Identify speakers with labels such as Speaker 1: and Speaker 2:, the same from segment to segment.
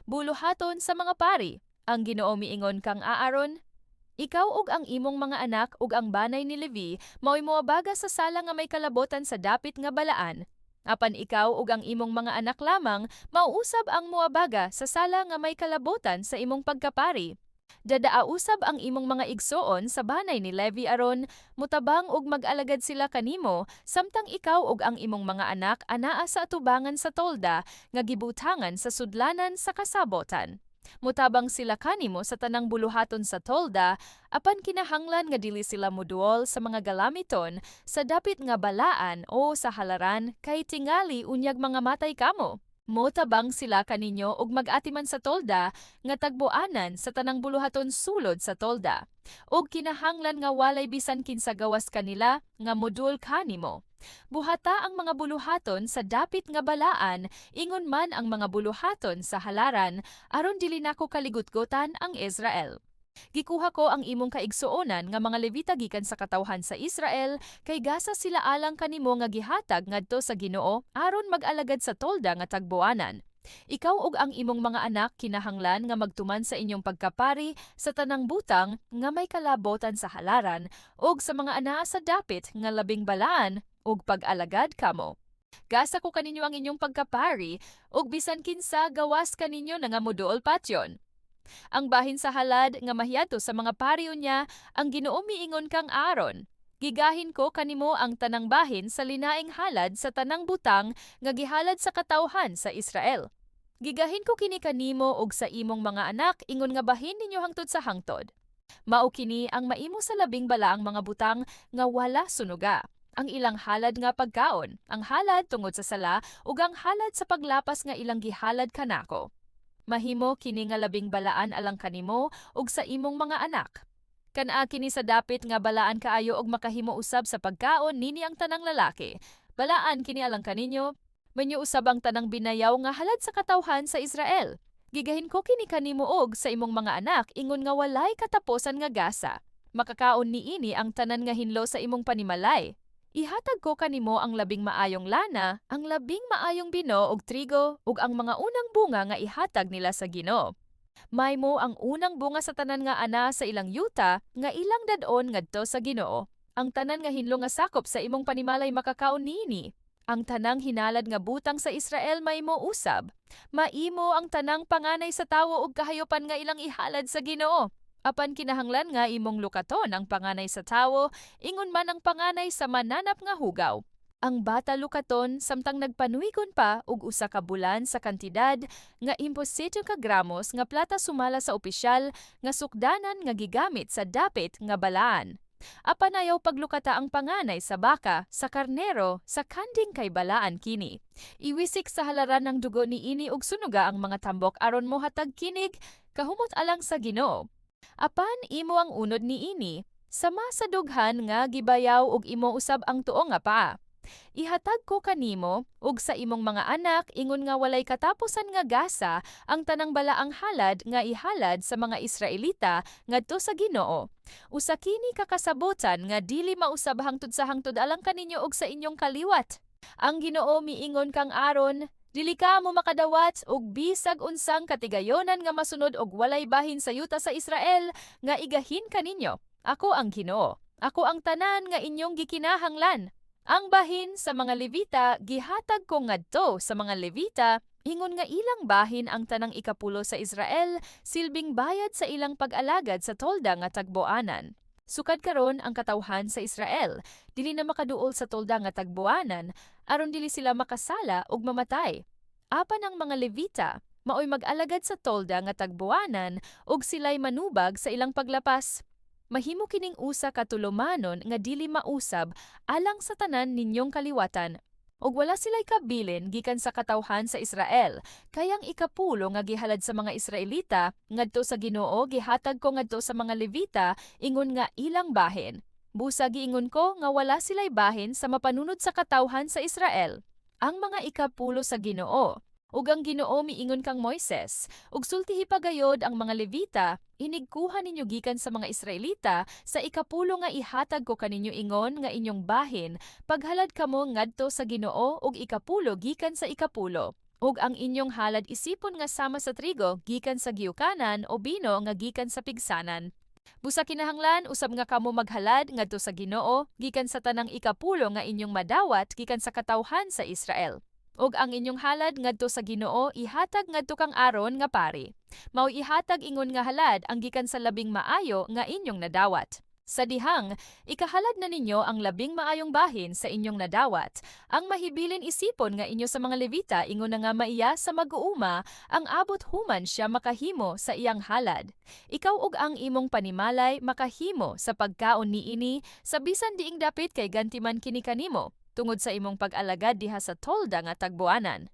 Speaker 1: Buluhaton sa mga pari. Ang Ginoo miingon kang Aaron, "Ikaw ug ang imong mga anak ug ang banay ni Levi mao'y moabaga sa sala nga may kalabotan sa dapit nga balaan. Apan ikaw ug ang imong mga anak lamang mauusab ang moabaga sa sala nga may kalabotan sa imong pagkapari. Dadaa usab ang imong mga igsoon sa banay ni Levi aron mutabang ug mag-alagad sila kanimo samtang ikaw ug ang imong mga anak anaa sa atubangan sa tolda nga gibutangan sa sudlanan sa kasabotan. Mutabang sila kanimo sa tanang buluhaton sa tolda, apan kinahanglan nga dili sila muduol sa mga galamiton sa dapit nga balaan o sa halaran kay tingali unyag mangamatay kamo. Motabang sila kaninyo ug mag-atiman sa tolda nga tagboanan sa tanang buluhaton sulod sa tolda. Ug kinahanglan nga walay bisan kinsa gawas kanila nga moduol kanimo. Buhata ang mga buluhaton sa dapit nga balaan, ingon man ang mga buluhaton sa halaran, aron dili nako kaligutgutan ang Israel. Gikuha ko ang imong kaigsuonan nga mga Levita gikan sa katawhan sa Israel kay gasa sila alang kanimo nga gihatag ngadto sa Ginoo aron mag-alagad sa tolda nga tagboanan. Ikaw ug ang imong mga anak kinahanglan nga magtuman sa inyong pagkapari sa tanang butang nga may kalabotan sa halaran ug sa mga anaa sa dapit nga labing balaan ug pag-alagad kamo. Gasa ko kaninyo ang inyong pagkapari ug bisan kinsa gawas kaninyo na nga moduol patyon. Ang bahin sa halad nga mahiadto sa mga pari unya, ang Ginoo miingon kang Aaron, Gigahin ko kanimo ang tanang bahin sa linaing halad sa tanang butang nga gihalad sa katawhan sa Israel. Gigahin ko kini kanimo ug sa imong mga anak ingon nga bahin ninyo hangtod sa hangtod. Mao kini ang maimo sa labing balaang mga butang nga wala sunuga: ang ilang halad nga pagkaon, ang halad tungod sa sala ug ang halad sa paglapas nga ilang gihalad kanako. Mahimo kini nga labing balaan alang kanimo ug sa imong mga anak. Kan-a kini sa dapit nga balaan kaayo ug makahimo usab sa pagkaon nini ang tanang lalaki. Balaan kini alang kaninyo, mainyo usab ang tanang binayaw nga halad sa katawhan sa Israel. Gigahin ko kini kanimo og sa imong mga anak ingon nga walay katapusan nga gasa. Makakaon niini ang tanan nga hinlo sa imong panimalay. Ihatag ko kanimo ang labing maayong lana, ang labing maayong bino ug trigo ug ang mga unang bunga nga ihatag nila sa Ginoo. Mahimo ang unang bunga sa tanan nga ana sa ilang yuta nga ilang dad-on ngadto sa Ginoo. Ang tanan nga hinlo nga sakop sa imong panimalay makakaon niini. Ang tanang hinalad nga butang sa Israel mahimo usab. Maimo ang tanang panganay sa tawo ug kahayopan nga ilang ihalad sa Ginoo. Apan kinahanglan nga imong lukaton ang panganay sa tawo, ingon man ang panganay sa mananap nga hugaw. Ang bata lukaton samtang nagpanuigon pa og usa ka bulan sa kantidad nga imposito ka gramos nga plata sumala sa opisyal nga sukdanan nga gigamit sa dapit nga balaan. Apan ayaw paglukata ang panganay sa baka, sa karnero, sa kanding kay balaan kini. Iwisik sa halaran ang dugo niini ug sunuga ang mga tambok aron mohatag kinig kahumot alang sa Ginoo. Apan imo ang unod niini, sama sa dughan nga gibayaw ug imo usab ang tuo nga paa. Ihatag ko kanimo ug sa imong mga anak ingon nga walay katapusan nga gasa ang tanang balaang halad nga ihalad sa mga Israelita ngadto sa Ginoo. Usa kini ka kasabotan nga dili mausab hangtod sa hangtod alang kaninyo ug sa inyong kaliwat. Ang Ginoo miingon kang Aaron, "Dili ka mo makadawat og bisag unsang katigayonan nga masunod og walay bahin sa yuta sa Israel nga igahin kaninyo. Ako ang Ginoo. Ako ang tanan nga inyong gikinahanglan." Ang bahin sa mga Levita gihatag ko ngadto sa mga Levita ingon nga ilang bahin ang tanang ikapulo sa Israel silbing bayad sa ilang pag-alagad sa tolda nga tagboanan. Sukad karon ang katawhan sa Israel dili na makaduol sa tolda nga tagboanan aron dili sila makasala ug mamatay. Apan ang mga Levita maoy mag-alagad sa tolda nga tagboanan ug sila'y manubag sa ilang paglapas. Mahimo kining usa ka tulumanon nga dili mausab alang sa tanan ninyong kaliwatan. Ug wala sila'y kabilin gikan sa katawhan sa Israel, kay ang ikapulo nga gihalad sa mga Israelita ngadto sa Ginoo gihatag ko ngadto sa mga Levita ingon nga ilang bahin. Busa giingon ko nga wala sila'y bahin sa mapanunod sa katawhan sa Israel. Ang mga ikapulo sa Ginoo. Ug ang Ginoo miingon kang Moises, "Ug sultihi pagayod ang mga Levita, inigkuha ninyo gikan sa mga Israelita sa ikapulo nga ihatag ko kaninyo ingon nga inyong bahin, paghalad kamo ngadto sa Ginoo og ikapulo gikan sa ikapulo. Ug ang inyong halad isipon nga sama sa trigo gikan sa giyukanan o bino nga gikan sa pigsanan. Busa kinahanglan usab nga kamo maghalad ngadto sa Ginoo gikan sa tanang ikapulo nga inyong madawat gikan sa katawhan sa Israel. Ug ang inyong halad ngadto sa Ginoo ihatag ngadto kang Aaron nga pari. Mao ihatag ingon nga halad ang gikan sa labing maayo nga inyong nadawat. Sa dihang, ikahalad na ninyo ang labing maayong bahin sa inyong nadawat, ang mahibilin isipon nga inyo sa mga Levita ingon na nga maiya sa mag-uuma ang abot human siya makahimo sa iyang halad. Ikaw ug ang imong panimalay makahimo sa pagkaon niini sa bisan diing dapit kay ganti man kini kanimo tungod sa imong pag-alagad diha sa tolda nga tagbuanan.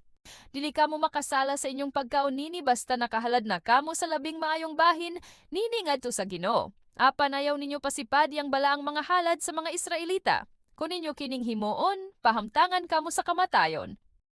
Speaker 1: Dili kamo makasala sa inyong pagkaon nini basta nakahalad na kamo sa labing maayong bahin nini ngadto sa Ginoo. Apan ayaw ninyo pasipadi ang balaang mga halad sa mga Israelita. Kun ninyo kining himuon, pahamtangan kamo sa kamatayon.